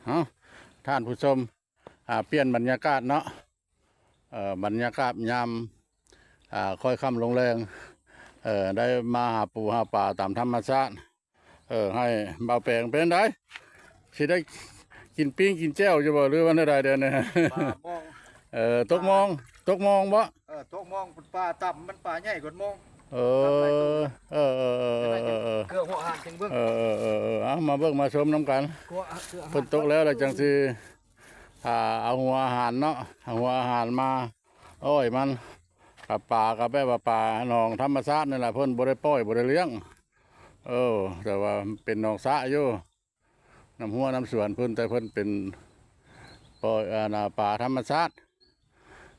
ເນາະ ທ່ານຜູ້ຊົມ. ອ່າ ປ່ຽນບັນຍາກາດເນາະ ເອີ ບັນຍາກາດຍາມ ອ່າ ຄ່ອຍຄ່ຳລົງແລງ ເອີ ໄດ້ມາຫາປູຫາປາຕາມທຳມະຊາດ. ເອີ ໃຫ້ບ່າວແປງເປັນໃດ ຊິໄດ້ກິນປີ້ງກິນແຈ່ວຢູ່ບໍ່ ຫຼືວ່າແນວໃດແດ່ນີ້? ປາມອງ ເອີ ຕົກມອງ ຕົກມອງບໍ່? ເອີ ຕົກມອງ ປາຕ່ຳ ມັນປາໃຫຍ່ກວ່າມອງ. ເອີ ເອີ ເອີ ເອີ ເອີ ເອີ ເອີ ເອີ ເອີ ເອີ ເອີ ເອີ ເອີ ເອີ ເອີ ເອີ ເອົາ ມາເບິ່ງມາຊົມນຳກັນ. ເພິ່ນຕົກແລ້ວ ແລ້ວຈັ່ງຊິ ອ່າ ເອົາຫົວອາຫານເນາະ ເອົາຫົວອາຫານມາອ້ອຍມັນ. ກັບປາກໍແບບວ່າປາໜອງທຳມະຊາດນີ້ແຫຼະ ເພິ່ນບໍ່ໄດ້ປ່ອຍ ບໍ່ໄດ້ລ້ຽງ. ເອີ ແຕ່ວ່າເປັນໜອງສະຢູ່ ນ້ຳຮົ້ວນ້ຳສວນເພິ່ນ ແຕ່ເພິ່ນເປັນ ປ່ອຍ ອັນນ່າ ປາທຳມະຊາດ.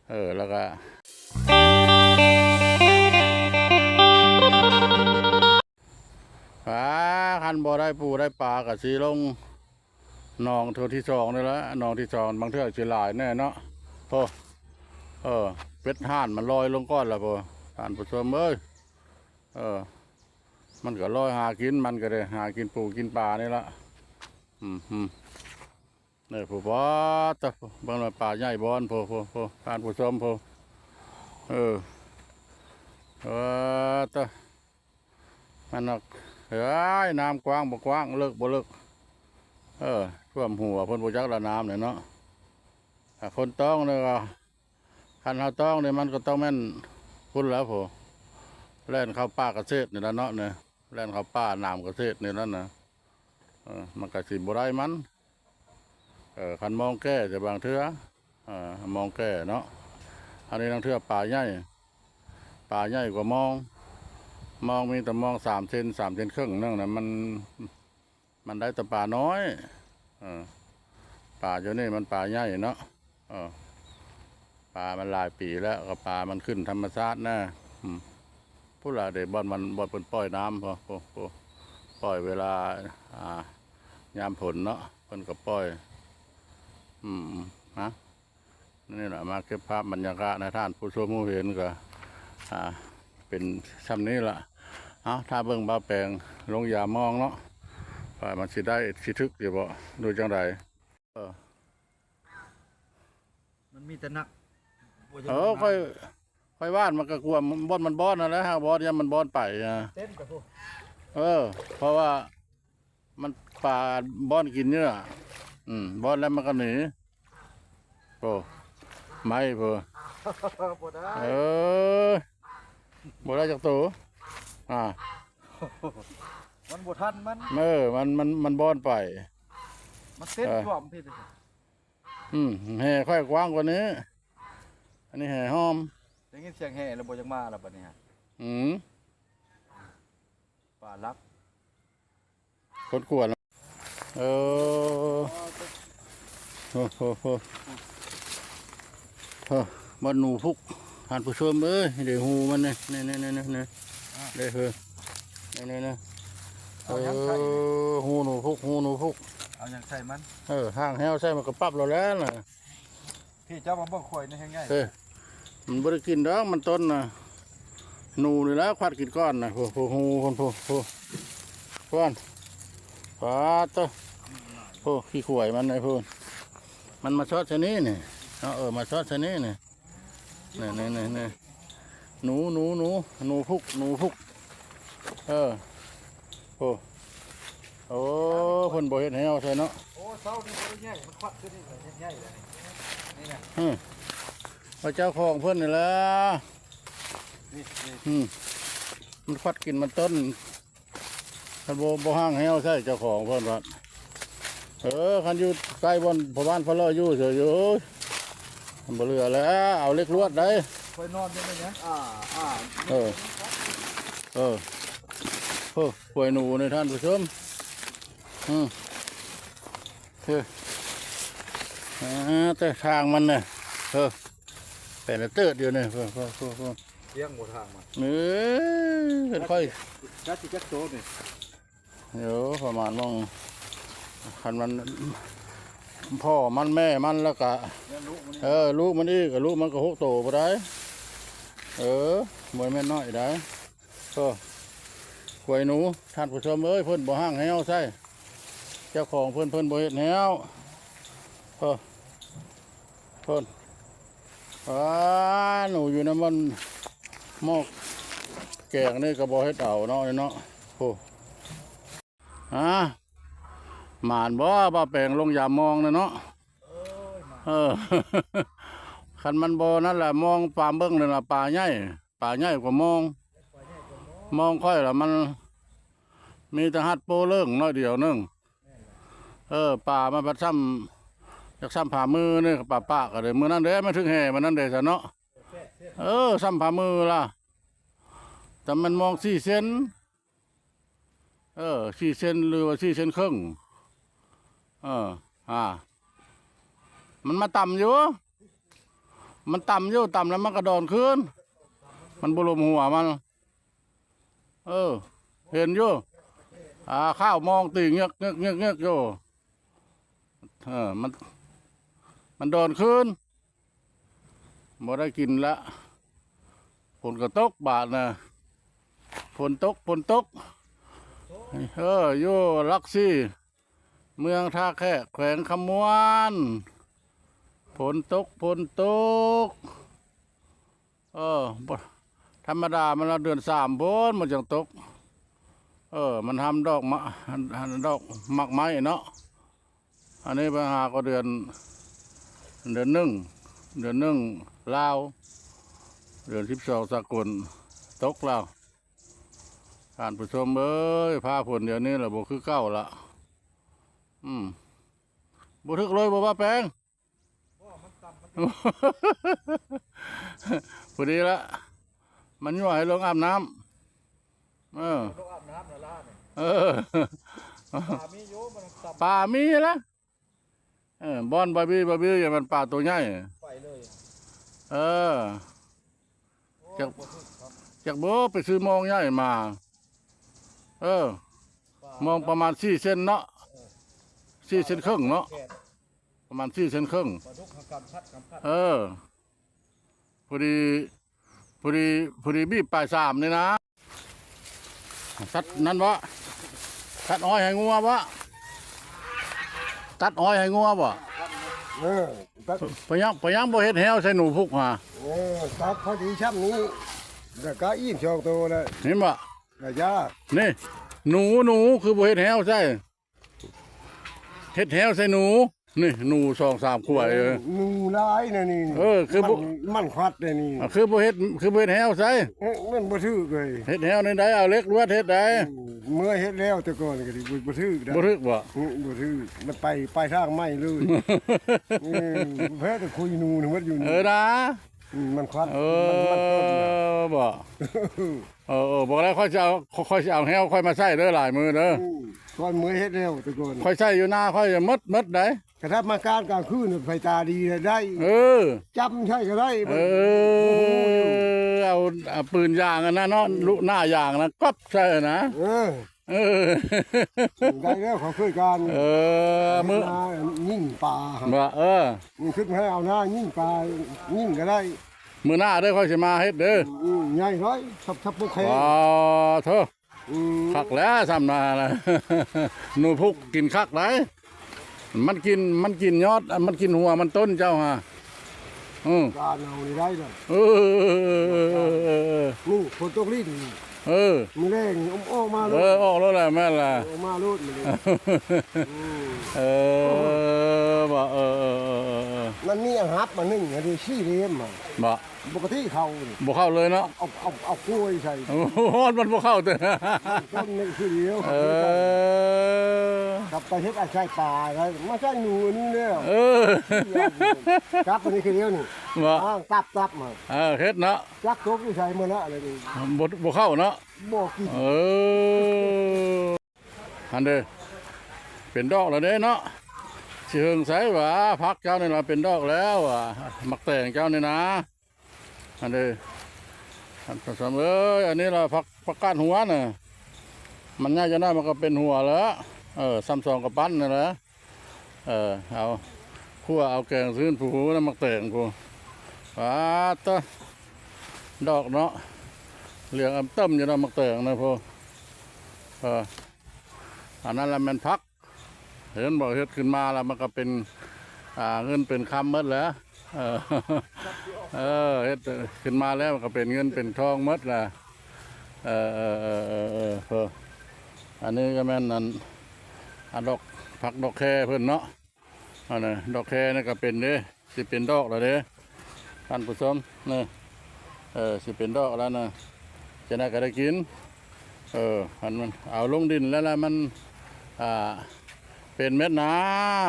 ເອີ ແລ້ວກໍ ອ່າ ຄັນບໍ່ໄດ້ປູໄດ້ປາກໍຊິລົງໜອງເທື່ອທີສອງນີ້ແຫຼະ ໜອງທີສອງ ບາງເທື່ອຊິຫຼາຍແດ່ເນາະ. ໂອ້ ເອີ ເປັດຫ່ານມັນລອຍລົງກ່ອນລະ ໂອ້ ທ່ານຜູ້ຊົມເອີຍ. ເອີ ມັນກໍລອຍຫາກິນ ມັນກໍໄດ້ຫາກິນປູກິນປານີ້ລະ. ອືມ ເອີ ຜູ້ ປາດຕະ ເບິ່ງວ່າປາໃຫຍ່ບ່ອນ ໂພ ໂພ ໂພ ທ່ານຜູ້ຊົມ ໂພ. ເອີ ເອີ ຕະ ມັນນະ ເອີຍ ນ້ຳກວ້າງບໍ່ກວ້າງ ເລິກບໍ່ເລິກ. ເອີ ຖ້ວມຫົວເພິ່ນບໍ່ຈັກລະນ້ຳນີ້ເນາະ. ຖ້າຄົນຕ້ອງນີ້ກໍ ຄັນເຮົາຕ້ອງນີ້ ມັນກໍຕ້ອງແມ່ນພຸ້ນແລ້ວ ໂພ ແລ່ນເຂົ້າປ່າກະເສດນີ້ລະເນາະ ນີ້ ແລ່ນເຂົ້າປ່າໜາມກະເສດນີ້ລະນະ. ເອີ ມັນກະຊິບໍ່ໄດ້ມັນ. ເອີ ຄັນມອງແກ່ຈະບາງເທື່ອ ເອີ ມອງແກ່ເນາະ. ອັນນີ້ລາງເທື່ອປາໃຫຍ່ ປາໃຫຍ່ກວ່າມອງ. ມອງມີແຕ່ມອງສາມເຊັນ ສາມເຊັນເຄິ່ງນັ້ນນະ ມັນ ມັນໄດ້ແຕ່ປານ້ອຍ. ເອີ ປາຢູ່ນີ້ມັນປາໃຫຍ່ເນາະ. ເອີ ປາມັນຫຼາຍປີແລ້ວ ກໍປາມັນຂຶ້ນທຳມະຊາດນະ. ອືມ ພຸ້ນລະເດ ບ່ອນມັນ ບ່ອນເພິ່ນປ່ອຍນ້ຳ ໂອ້ ໂອ້ ໂອ້ ປ່ອຍເວລາ ອ່າ ຍາມຝົນເນາະ ເພິ່ນກໍປ່ອຍ. ອືມ ນະ ນີ້ລະ ມາເກັບພາບບັນຍາກາດໃຫ້ທ່ານຜູ້ຊົມຮູ້ເຫັນ ກໍ ອ່າ ເປັນຊ່ຳນີ້ລະ. ເອົາ ຖ້າເບິ່ງບ່າວແປງລົງຢາມອງເນາະ ວ່າມັນຊິໄດ້ ຊິຖືກຢູ່ບໍ່ ຫຼືຈັ່ງໃດ. ເອີ ມັນມີແຕ່ໜັກ ບໍ່ຢາກ ເອີ ມາ ຂ້ອຍ ຂ້ອຍຫວ່ານມັນກໍກວມບ່ອນມັນບ່ອນນັ້ນແຫຼະ ຫາກບ່ອນ ຢ້ານມັນບ່ອນໄປ. ອ່າ ເຕັມກະພຸ້ນ ເອີ ເພາະວ່າມັນປາບ່ອນກິນຢູ່ລະ. ອືມ ບ່ອນແລ້ວມັນກໍໜີ. ໂອ້ ໄມ້ພຸ້ນ ບໍ່ໄດ້ ເອີ ບໍ່ໄດ້ຈັກໂຕ. ອ່າ ມັນບໍ່ທັນມັນ ເອີ ມັນ ມັນ ມັນບ່ອນໄປ ມັນເຕັມ ເອີ ຖ້ວມພີ້. ອືມ ແຮ່ຂ້ອຍກວ້າງກວ່ານີ້ ອັນນີ້ແຮ່ຫ້ອມ. ໄດ້ຍິນສຽງແຮ່ແລ້ວບໍ່ຢາກມາລະບັດນີ້. ອືມ ປາຫຼັກ ຄົນກວນ. ເອີ ໂອ້ໂຫ ໂອ້ ເອີ ມາໜູພຸກ ທ່ານຜູ້ຊົມເອີຍ ເດ ຮູມັນນີ້ ນີ້ໆໆ ເດ ເອີ ນີ້ໆໆ ເອີ ເອົາຫຍັງໃສ່ ເອີ ຮູໜູພຸກ ຮູໜູພຸກ ເອົາຫຍັງໃສ່ມັນ. ເອີ ຫ້າງແຫ້ວໃສ່ມັນກໍປັບແລ້ວແຫຼະນະ. ພີ່ເຈົ້າມາເບິ່ງຂ້ອຍນີ້ແຮງໃຫຍ່ ເອີ ມັນບໍ່ໄດ້ກິນດອກ ມັນຕົ້ນນະ ໜູນີ້ລະຄວັດກິນກ່ອນນະ. ໂອ້ໂຫ ຮູພຸ້ນ ໂອ້ ໂອ້ ພຸ້ນ ປາດໂທ້ ໂອ້ ຂີ້ຂວາຍມັນໄອ້ພຸ້ນ ມັນມາຊອດໃສ່ນີ້ນີ້ເນາະ. ເອີ ມາຊອດໃສ່ນີ້ນີ້ ນີ້ໆໆ ໜູ ໜູ ໜູ ໜູພຸກ ໜູພຸກ. ເອີ ໂອ້ ໂອ້ ເພິ່ນບໍ່ເຮັດແຫ້ວໃສ່ເນາະ. ໂອ້ ເຊົານີ້ບໍ່ໄດ້ໃຫຍ່ ມັນຄວັດຂຶ້ນນີ້ ໃຫຍ່ເລີຍນີ້ ນີ້ນະ. ອືມ ວ່າເຈົ້າຂອງເພິ່ນນີ້ແຫຼະ ນີ້ ນີ້ ອືມ ມັນຄວັດກິນມັນຕົ້ນ ຄັນບໍ່ ບໍ່ຫ້າງແຫ້ວໃສ່ເຈົ້າຂອງເພິ່ນວ່າ. ເອີ ຄັນຢູ່ໃກ້ບ່ອນພໍ່ບ້ານພໍ່ເລີ້ຢູ່ເສີຍຢູ່ ມັນບໍ່ເຫຼືອແລ້ວ ເອົາເຫຼັກລວດໄດ້. ຂ້ອຍນອນຢູ່ນີ້ນະ ອ່າ ອ່າ ເອີ ເອີ ໂອ້ ປ່ອຍໜູນີ້ທ່ານຜູ້ຊົມ. ອືມ ເອີ ອ່າ ແຕ່ທາງມັນນະ ເອີ ແປນເຕີດຢູ່ນີ້ ເອີ ເອີ ເອີ ເອີ ລ້ຽງບໍ່ທາງມັນ ເອີ ເປັນຂ້ອຍ ຈັກຊິຈັກໂຕນີ້. ໂອ້ ປະມານໝ່ອງ ຄັນມັນ ພໍ່ມັນແມ່ມັນ ແລ້ວກະ ແມ່ນລູກມັນນີ້ ເອີ ລູກມັນອີກ ລູກມັນກໍຫົກໂຕບໍ່ໄດ້. ເອີ ບໍ່ແມ່ນນ້ອຍໄດ້. ໂອ້ ກວຍໜູ ທ່ານຜູ້ຊົມເອີຍ ເພິ່ນບໍ່ຫ້າງແຫ້ວໃສ່ ເຈົ້າຂອງເພິ່ນ ເພິ່ນບໍ່ເຮັດແຫ້ວ. ໂອ້ ໂພດ ອ້າ ໜູຢູ່ໃນໝໍ້ ໝໍ້ແກງນີ້ກໍບໍ່ເຮັດເອົາເນາະ ນີ້ເນາະ. ໂອ້ ອາ ໝານບໍ່ ບ່າວແປງລົງຢາມມອງນະເນາະ? ເອີ ຄັນມັນບໍ່ນັ້ນລະ ມອງປາມເບິ່ງນັ້ນລະ ປາໃຫຍ່ ປາໃຫຍ່ກວ່າມອງ. ມອງຂ້ອຍລະມັນມີແຕ່ຮັດໂປ້ເລິ້ງໜ້ອຍດຽວໜຶ່ງ. ເອີ ປາມັນພັດຊ້ຳ ຢາກຊ້ຳຝ່າມືນີ້ ປາປະກໍໄດ້. ມື້ນັ້ນເດ້ ມັນຖືກແຫ່ມື້ນັ້ນເດ້ຊະເນາະ. ເອີ ຊ້ຳຝ່າມືລະ ແຕ່ມັນມອງສີ່ເຊັນ ເອີ ສີ່ເຊັນ ຫຼືວ່າສີ່ເຊັນເຄິ່ງ. ເອີ ອາ ມັນມາຕ່ຳຢູ່ ມັນຕ່ຳຢູ່ ຕ່ຳແລ້ວມັນກໍດອນຄືນ ມັນບໍ່ລົມຫົວມັນ. ເອີ ເຫັນຢູ່ ອາ ຂາວມອງຕີເງືອກໆໆໆຢູ່. ເອີ ມັນ ມັນດອນຄືນ ບໍ່ໄດ້ກິນລະ. ຝົນກໍຕົກບາດນະ ຝົນຕົກ ຝົນຕົກ. ເອີ ຢູ່ຫຼັກສີ່ ເມືອງທ່າແຂກ ແຂວງຄຳມ່ວນ ຝົນຕົກ ຝົນຕົກ. ເອີ ບໍ່ ທຳມະດາມັນລະເດືອນສາມພຸ້ນມັນຈັ່ງຕົກ. ເອີ ມັນຮຳດອກມະ ດອກໝາກໄມ້ເນາະ. ອັນນີ້ໄປຫາກໍເດືອນ ເດືອນໜຶ່ງ ເດືອນໜຶ່ງລາວ ເດືອນສິບສອງສາກົນ ຕົກແລ້ວ. ທ່ານຜູ້ຊົມເອີຍ ຟ້າຝົນດຽວນີ້ລະບໍ່ຄືເກົ່າລະ. ອືມ ບໍ່ຖືກເລີຍບໍ່ວ່າແປງ ພໍດີລະ ມັນຍົວໃຫ້ລົງອາບນ້ຳ. ເອີ ເອີ ປາມີລະ. ເອີ ບ່ອນບາບີ ບາບີ ຢ່າມັນປາໂຕໃຫຍ່ ເອີ ຈັກ ຈັກບໍ່ໄປຊື້ມອງໃຫຍ່ມາ. ເອີ ມອງປະມານສີ່ເຊັນເນາະ ສີ່ເຊັນເຄິ່ງເນາະ ປະມານສີ່ເຊັນເຄິ່ງ. ເອີ ພໍດີ ພໍດີ ພໍດີບີບປາຍສາມນີ້ນະ. ຕັດນັ້ນບໍ່? ຕັດອ້ອຍໃຫ້ງົວບໍ່? ຕັດອ້ອຍໃຫ້ງົວບໍ່? ເອີ ຕັດ ເປັນຫຍັງ ເປັນຫຍັງບໍ່ເຮັດແຮ້ວໃສ່ໜູພຸກຫາ? ເອີ ຕັດພໍດີຊ່ຳນີ້ ແລ້ວກໍອີກສອງໂຕແລ້ວ ເຫັນບໍ່? ກະຢາ ນີ້ ໜູ ໜູ ຄືບໍ່ເຮັດແຮ້ວໃສ່? ເຮັດແຮ້ວໃສ່ໜູ ນີ້ ໜູສອງສາມຂວຍ. ເອີ ໜູຫຼາຍນະນີ້. ເອີ ຄືບໍ່ ມັນ ມັນຄວັດແດ່ນີ້. ອ່າ ຄືບໍ່ເຮັດ ຄືບໍ່ເຮັດແຮ້ວໃສ່? ເອີ ມັນບໍ່ຖືກເລີຍ. ເຮັດແຮ້ວແນວໃດ? ເອົາເຫຼັກລວດເຮັດໃດ? ອືມ ເມື່ອເຮັດແລ້ວແຕ່ກ່ອນກໍດີ ບໍ່ ບໍ່ຖືກໄດ໋. ບໍ່ຖືກບໍ່? ອືມ ບໍ່ຖືກ. ມັນໄປ ໄປທາງໃໝ່ເລີຍ. ເອີ ແພ້ແຕ່ຄຸຍໜູນີ້ໝົດຢູ່ນີ້. ເອີນະ. ອືມ ມັນຄວັດ ເອີ ມັນ ມັນຄົນນະ ບໍ່? ເອີ ເອີ ບໍ່ແລ້ວຂ້ອຍຊິເອົາ ຂ້ອຍຊິເອົາແຮ້ວຂ້ອຍມາໃສ່ເດີ ຫຼາຍມື້ເດີ. ອືມ ຂ້ອຍເມື່ອຍເຮັດແລ້ວແຕ່ກ່ອນ ຂ້ອຍໃສ່ຢູ່ນາຂ້ອຍໝົດ ໝົດໃດ໋. ກະຖ້າມາການກາງຄືນໄຟຕາດີໄດ້. ເອີ ຈຳໃຊ້ກໍໄດ້. ເອີ ເອົາ ເອົາປືນຢາງອັນນັ້ນເນາະ ອືມ ລຸໜ້າຢາງນະ ກັບໃສ່ນະ. ເອີ ເອີ ໄດ້ແລ້ວ ເຂົາເຄີຍການ. ເອີ ມື້ ຍິງປາຫັ້ນ ວ່າ ເອີ ມັນຂຶ້ນໃຫ້ເອົາໜ້າຍິງປາ ຍິງກໍໄດ້. ມື້ໜ້າເດີ ຂ້ອຍຊິມາເຮັດເດີ. ອືມ ໃຫຍ່ຫຼາຍ ສັບ ສັບປົກແຂງ. ອໍ ໂທ້ ອືມ ຄັກແລ້ວຊ່ຳນານະ ໜູພຸກກິນຄັກໄດ໋. ມັນກິນ ມັນກິນຍອດ ມັນກິນຫົວມັນຕົ້ນເຈົ້າຫາ. ອືມ ການເອົານີ້ໄດ້ເດີ. ເອີ ນີ້ຝົນຕົກລີ້ນ. ເອີ ມື້ແລງນີ້ອອກມາໂລດ. ເອີ ອອກໂລດແຫຼະ ແມ່ນລະ ອອກມາໂລດມື້ນີ້. ອືມ ເອີ ວ່າ ເອີ ເອີ ມັນມີອັນຮັບອັນໜຶ່ງ ອັນທີ່ສີ່ເຫຼັ້ມ ບໍ່ ປົກກະຕິເຂົ້ານີ້ ບໍ່ເຂົ້າເລີຍເນາະ. ເອົາ ເອົາ ເອົາກ້ວຍໃສ່ ໂອ້ ມັນບໍ່ເຂົ້າເຕີ ຕົ້ນນີ້ຄືດຽວ. ເອີ ກັບໄປເຮັດອາໄສປາ ມາໃສ່ໜູອັນນີ້ແລ້ວ. ເອີ ກັບອັນນີ້ຄືດຽວນີ້ ບໍ່ ອ້າງຕັບ ຕັບມາ. ເອີ ເຮັດເນາະ ຈັກຕົກຢູ່ໃສໝົດລະ ອັນນີ້ ບໍ່ ບໍ່ເຂົ້າເນາະ ບໍ່ກິນ. ເອີ ຫັ້ນເດ້ ເປັນດອກແລ້ວເດ້ເນາະ. ຊິເຫິງໃສຫວາ ຜັກເຈົ້ານີ້ລະເປັນດອກແລ້ວຫວາ ໝາກແຕງເຈົ້ານີ້ນະ. ອັນເດ້ ທ່ານຜູ້ຊົມເອີຍ ອັນນີ້ລະຜັກ ຜັກກາດຫົວນະ ມັນໃຫຍ່ຈັ່ງໃດມັນກໍເປັນຫົວແລ້ວ. ເອີ ຊ້ຳສອງກະປັ້ນນີ້ແຫຼະ. ເອີ ເອົາ ຂົ້ວເອົາແກງຊືນຜູ້ນຳໝາກແຕງຜູ້. ປາດເຕີ ດອກເນາະ ເຫຼືອງອຳເຕີມຢູ່ນຳໝາກແຕງນະຜູ້. ເອີ ອັນນັ້ນລະແມ່ນຜັກ ເຫັນບໍ່ ເຮັດຂຶ້ນມາລະມັນກໍເປັນ ອ່າ ເງິນເປັນຄຳໝົດແຫຼະ ເອີ ເອີ ເຮັດຂຶ້ນມາແລ້ວກໍເປັນເງິນເປັນທອງໝົດແຫຼະ ເອີ ເອີ ເອີ ເອີ ເອີ ເອີ ອັນນີ້ກໍແມ່ນອັນ ອາ ດອກ ຜັກດອກແຄເພິ່ນເນາະ ອັນນັ້ນ ດອກແຄນີ້ກໍເປັນເດ້ ຊິເປັນດອກແລ້ວເດ້ ທ່ານຜູ້ຊົມ ນີ້ ເອີ ຊິເປັນດອກແລ້ວນະ ຈັ່ງໃດກໍໄດ້ກິນ ເອີ ອັນມັນເອົາລົງດິນແລ້ວລະມັນ ອ່າ ເປັນເມັດນາ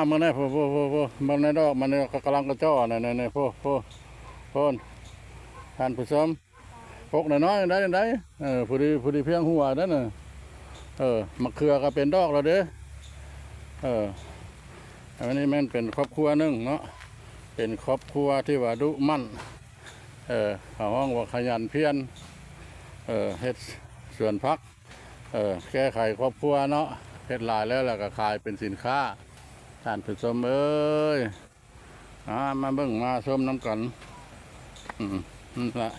ເບິ່ງແດ່ ໂພ ໂພ ໂພ ໂພ ເບິ່ງໃນດອກມັນນີ້ ກຳລັງກະຈໍ້ ນີ້ໆ ໂພ ໂພ ໂພນ ທ່ານຜູ້ຊົມ ປົກນ້ອຍໆ ໄດ້ ໄດ້ ເອີ ພໍດີ ພໍດີພຽງຫົວໄດ້ນະ ເອີ ໝາກເຂືອກໍເປັນດອກແລ້ວເດ້ ເອີ ອັນນີ້ແມ່ນເປັນຄອບຄົວໜຶ່ງເນາະ ເປັນຄອບຄົວທີ່ວ່າດຸໝັ່ນ ເອີ ເຂົາຮ້ອງວ່າຂະຫຍັນພຽນ ເອີ ເຮັດສວນຜັກ ເອີ ແກ້ໄຂຄອບຄົວເນາະ ເຮັດຫຼາຍແລ້ວ ແລ້ວກໍຂາຍເປັນສິນຄ້າ ທ່ານຜູ້ຊົມເອີຍ ອ່າ ມາເບິ່ງມາຊົມນຳກັນ ອືມ ນັ້ນລະ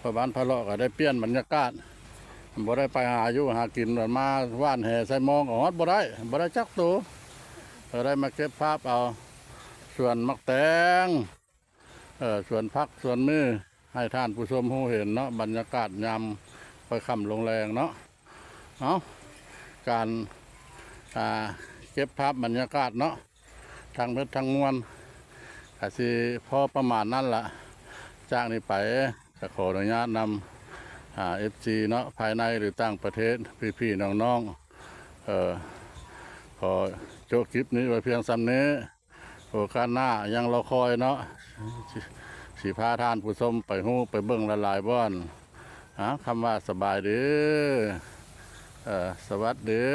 ພໍ່ບ້ານພາເລາະກໍໄດ້ປ່ຽນບັນຍາກາດ ບໍ່ໄດ້ໄປຫາຢູ່ຫາກິນ ມາຫວ່ານແຫໃສ່ມອງກໍຮອດບໍ່ໄດ້ ບໍ່ໄດ້ຈັກໂຕ ກໍໄດ້ມາເກັບພາບເອົາສວນໝາກແຕງ ເອີ ສວນຜັກສວນມີ ໃຫ້ທ່ານຜູ້ຊົມຮູ້ເຫັນເນາະ ບັນຍາກາດຍາມຄ່ອຍຄ່ຳລົງແລງເນາະ ເອົາ ການ ອ່າ ເກັບພາບບັນຍາກາດເນາະ ທັງໝົດທັງມວນ ກະຊິພໍປະມານນັ້ນລະ ຈາກນີ້ໄປກະຂໍອະນຸຍາດນຳ ອ່າ ເອັຟຊີເນາະ ພາຍໃນ ຫຼື ຕ່າງປະເທດ ພີ່ໆ ນ້ອງໆ ເອີ ຂໍໂຈະຄລິບນີ້ໄວ້ພຽງສ່ຳນີ້ ໂອກາດໜ້າຍັງລໍຄອຍເນາະ ຊິ ຊິພາທ່ານຜູ້ຊົມໄປຮູ້ໄປເບິ່ງຫຼາຍໆ ບ່ອນ ອ່າ ຄຳວ່າສະບາຍດີ ເອີ ສະຫວັດດີ.